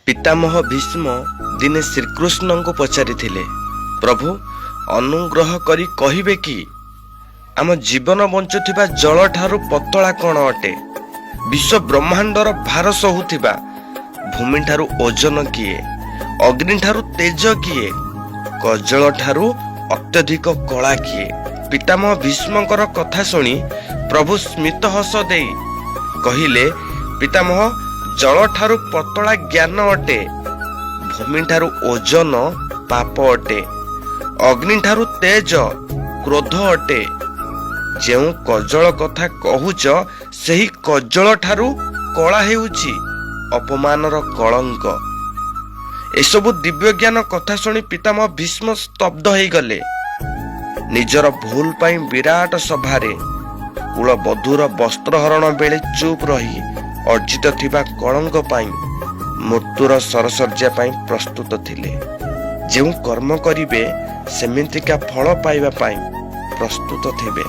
ପିତାମହ ଭୀଷ୍ମ ଦିନେ ଶ୍ରୀକୃଷ୍ଣଙ୍କୁ ପଚାରିଥିଲେ, ପ୍ରଭୁ, ଅନୁଗ୍ରହ କରି କହିବେ କି, ଆମ ଜୀବନ ବଞ୍ଚୁଥିବା ଜଳଠାରୁ ପତଳା କ'ଣ ଅଟେ? ବିଶ୍ୱ ବ୍ରହ୍ମାଣ୍ଡର ଭାର ସହୁଥିବା ଭୂମିଠାରୁ ଓଜନ କିଏ? ଅଗ୍ନିଠାରୁ ତେଜ କିଏ? କଜଳ ଠାରୁ ଅତ୍ୟଧିକ କଳା କିଏ? ପିତାମହ ଭୀଷ୍ମଙ୍କର କଥା ଶୁଣି ପ୍ରଭୁ ସ୍ମିତ ହସ ଦେଇ କହିଲେ, ପିତାମହ, ଜଳଠାରୁ ପତଳା ଜ୍ଞାନ ଅଟେ, ଭୂମିଠାରୁ ଓଜନ ପାପ ଅଟେ, ଅଗ୍ନିଠାରୁ ତେଜ କ୍ରୋଧ ଅଟେ। ଯେଉଁ କଜଳ କଥା କହୁଛ, ସେହି କଜଳ ଠାରୁ କଳା ହେଉଛି ଅପମାନର କଳଙ୍କ। ଏସବୁ ଦିବ୍ୟଜ୍ଞାନ କଥା ଶୁଣି ପିତାମହ ଭୀଷ୍ମ ସ୍ତବ୍ଧ ହେଇଗଲେ। ନିଜର ଭୁଲ ପାଇଁ ବିରାଟ ସଭାରେ କୁଳବଧୂର ବସ୍ତ୍ରହରଣ ବେଳେ ଚୁପ୍ ରହି ଅର୍ଜିତ ଥିବା କଳଙ୍କ ପାଇଁ ମୃତ୍ୟୁର ଶରଶଯ୍ୟା ପାଇଁ ପ୍ରସ୍ତୁତ ଥିଲେ। ଯେଉଁ କର୍ମ କରିବେ, ସେମିତିକା ଫଳ ପାଇବା ପାଇଁ ପ୍ରସ୍ତୁତ ଥିବେ।